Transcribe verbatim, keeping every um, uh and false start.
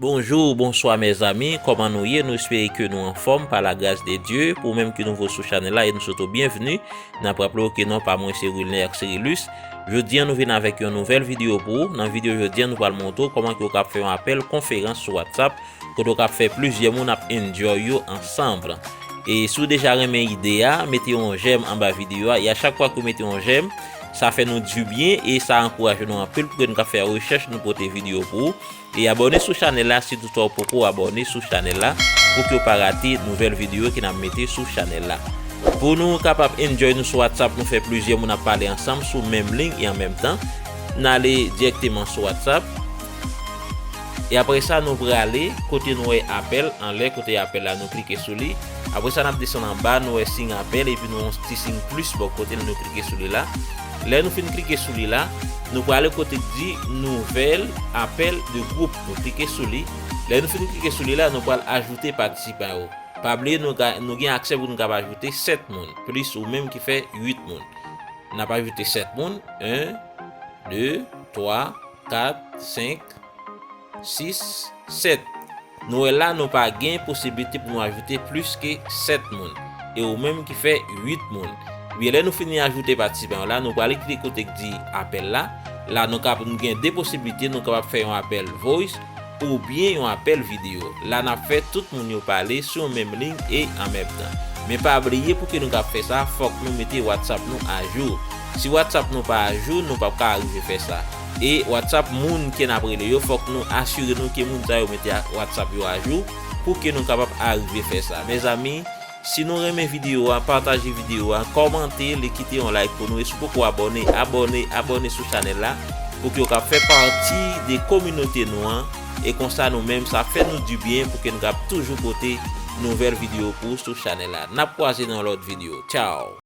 Bonjou, bonswa mezanmi, kòman nou ye? Nou espere ke nou anfòm pa la gras de Dye. Pou ou menm ki nouvo sou chanèl la, e nou swete w byenvni. N ap raple w ke non pa mwen se Wilner Cyrilus. Jodi a nou vin avèk yon nouvèl videyo pou ou. Nan videyo jodi a nou pral montre w kòman ke w kab fè yon apèl konferans sou WhatsApp kote w kab fè plizyè moun ap enjoy yo ansanm. E si w deja renmen ide a, mete yon jèm anba videyo a. E a chak fwa ke w mete yon jèm, sa fè nou dibyen e sa ankouraje nou anpil pou ke nou kab fè rechèch nou pote videyo pou ou. E abòne sou chanèl la si toutfwa w poko abòne sou chanèl la pou ke w pa rate nouvèl videyo ke n ap mete sou chanèl la. Pou nou kapab enjoy nou sou WhatsApp, nou fè plizyè moun ap pale ansanm sou menm liy e an menm tan. N ale dirèkteman sou WhatsApp. E apre sa, nou prale kote nou wè apèl anlè, kote apèl la, nou klike sou li. Apre sa, n ap desann anba, nou wè siy apèl, epi nou wè yon ti siy plis bò kote l, nou klike sou li la. Lè nou fin klike sou li la, nou prale kote k di nouvèl apèl de gwoup. Nou klike sou li. Lè nou fin klike sou li la, nou pral ajoute patisipan yo. Pa bliye, nou, ga- nou gen aksè pou nou kab ajoute sèt moun, plis ou menm ki fè uit moun. N ap ajoute sèt moun. En, de, twa, kat, senk, sis, sèt. Nou wè la, nou pa gen posiblite pou nou ajoute plis ke sèt moun. E ou menm ki fè uit moun. Ebyen, lè nou fini ajoute patisipan yo la, nou prale klike kote k di apèl la. La, nou kab- nou gen de posiblite, nou kapab fè yon apèl voice oubyen yon apèl videyo. La, n ap fè tout moun yo pale sou yon menm liy e an menm tan. Men pa bliye, pou ke nou kab fè sa, fòk nou mete WhatsApp nou ajou. Si WhatsApp nou pa ajou, nou p ap ka arive fè sa. E WhatsApp moun ke n ap rele yo, fòk nou asire nou ke moun sa yo mete a- WhatsApp yo ajou pou ke nou kapab arive fè sa. Mezanmi, si nou renmen videyo a, pataje videyo a, kòmante li, kite yon like pou nou. E si w poko abòne, abòne, abòne sou chanèl la pou ke w kab fè pati de kominote nou an. E konsa nou menm, sa fè nou dibyen pou ke nou kab toujou pote nouvèl videyo pou ou sou chanèl la. N ap kwaze nan lòt videyo. Tchaw!